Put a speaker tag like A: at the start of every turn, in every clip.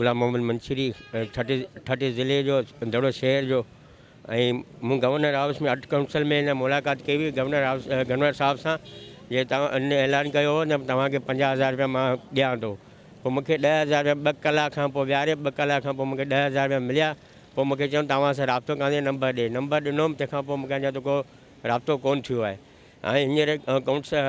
A: غلام محمد منڇري ٺٽي ٺٽي ضلعي جو دڙو شهر جو ۽ مون گورنر هائوس ۾ اٺ ڪائونسل ۾ هن ملاقات ڪئي هئي گورنر هائوس گورنر صاحب سان جي توهان ان اعلان ڪيو هو نه توهان کي پنجاهه هزار روپيا مان ڏيان ٿو پوء مون کي ڏهه هزار روپيا ٻه ڪلاڪ کان پوء ويهاري ٻه ڪلاڪ کان پوء مون کي ڏهه هزار روپيا مليا پوء مون کي چيائون توهان سان رابطو ڪندي نمبر ڏي نمبر ڏنوم تنهن کان پوء مون کي اڃا ته ڪو رابطو ڪونه ٿيو آهي ۽ هينئر ڪائونسل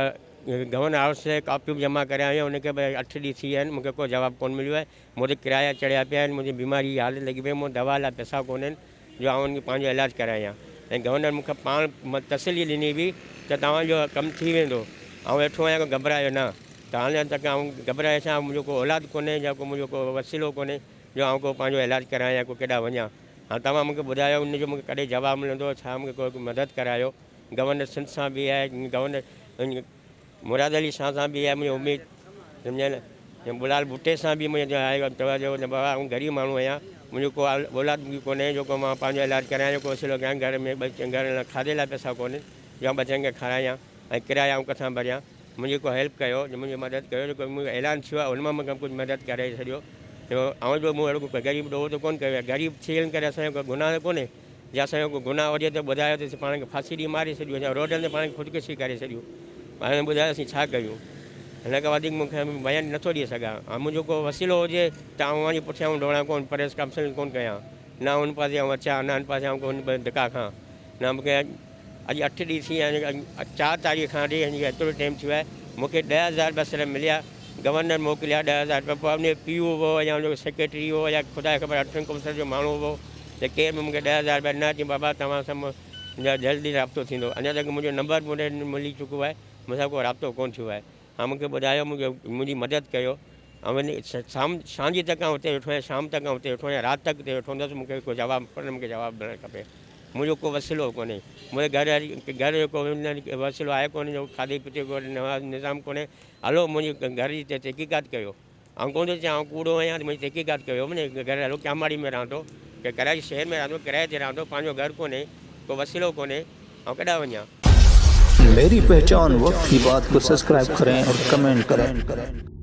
A: گورنر هائوس تي ڪاپيون به جمع ڪرايون آهن ان کي به اٺ ڏينهن ٿي ويا آهن مون کي ڪو جواب ڪونه مليو آهي مون تي ڪرايا چڙهيا پيا آهن منهنجي بيماري جي حالت لڳي پئي مون وٽ دوا لاء پئسا ڪونهن جو آئون ان پنهنجو علاج ڪرايان ۽ گورنر مون کي پاڻ تسلي ڏني هئي ته توهان جو ڪم ٿي ويندو آئون ويٺو آهيان ڪو گهٻرايو نه ته هاڻي تڪ آئون گهٻرايو ڇا منهنجو ڪو اولاد ڪونهي يا ڪو منهنجو ڪو وسيلو ڪونهي جو آئون ڪو پنهنجو علاج ڪرايان ڪو ڪيڏانهن وڃان هاڻ توهان مون کي ٻڌايو ان جو مون کي ڪڏهن جواب ملندو ڇا مون کي ڪو مدد ڪرايو گورنر سنڌ سان به آهي گورنر مراد علي شاهه سان به آهي منهنجي اميد سمجهيا نه ۽ بلال ڀٽي سان به منهنجو آهي توجه نه بابا آئون غريب ماڻهو آهيان منهنجو ڪو اولاد به ڪونهي جو ڪو مان پنهنجو علاج ڪرايان جو ڪو وسيلو ڪيان گهر ۾ گهر لاء کاڌي لاء پئسا ڪونهن جو آئون ٻچن کي کارايان ۽ ڪرايا آئون ڪٿان ڀريان منهنجي ڪو هيلپ ڪيو جو منهنجي مدد ڪيو جيڪو منهنجو اعلان ٿيو آهي ان مان مون کي ڪجهه مدد ڪري ڇڏيو جو آئون جو مون اهڙو ڪو غريب ڏوهه ته ڪونه ڪيو آهي غريب ٿيڻ ڪري اسان جو ڪو گناهه ته ڪونهي جي اسان جو ڪو گناهه هجي ته ٻڌايو ته اسين پاڻ کي ڦاسي ڏئي ماري ڇڏيون يا روڊن تي پاڻ کي خودڪشي ڪري ڇڏيون. هاڻي ٻڌايو اسين ڇا ڪيون؟ هن کان وڌيڪ مون کي بيان نٿو ڏئي سگهان. ها منهنجو ڪو وسيلو هجي ته آئون اوهان جي پٺيان ڊوڙان ڪونه، پريس ڪانفرنس ڪونه ڪيان، نه ان پاسي آئون اچان، نه ان پاسي آئون ڪو ڌڪا کان. نه مون کي اڄ اٺ ڏينهن ٿي ويا آهن، چار تاريخ کان وٺي هن کي ايترو ٽيم ٿيو آهي، مون کي 10,000 رپيا صرف مليا، گورنر موڪليا 10,000 رپيا، پوء ان جو پيء هو يا ان جو سيڪريٽري هو يا خدا کي خبر اٺين ڪائونسل جو ماڻهو هو ته ڪير به مون کي 10,000 رپيا ڏنا، چيائين بابا توهان سان منهنجو جلد ئي رابطو ٿيندو، اڃا تائين منهنجو نمبر به ان وٽ ملي چڪو آهي، مون سان ڪو رابطو ڪونه ٿيو آهي، ها مون کي ٻڌايو منهنجي مدد ڪيو، آئون شام سانجهي تڪ آئون اتي ويٺو آهيان، شام تڪ آئون اتي ويٺو آهيان، رات تڪ اتي ويٺو هوندس، مون کي ڪو جواب مون کي جواب ملڻ کپي. منهنجو ڪو وسيلو ڪونهي، منهنجي گهر واري گهر جو ڪو وسيلو آهي ڪونه جو کاڌي پيتي جو نظام ڪونهي، هلو منهنجي گهر جي تحقيقات ڪيو، آئون ڪونه ٿو چوان آئون ڪوڙو آهيان ته منهنجي تحقيقات ڪيو، منهنجي گهر هلو ڪياماڙي ۾ رهان ٿو ڪي ڪراچي شهر ۾ رهان ٿو، ڪرائي تي رهان ٿو، پنهنجو گهر ڪونهي، ڪو وسيلو ڪونهي، آئون ڪيڏانهن وڃان.
B: ميري پهچان وقت ڪي بات ڪو سبسڪرائب ڪرين اور ڪمينٽ ڪرين.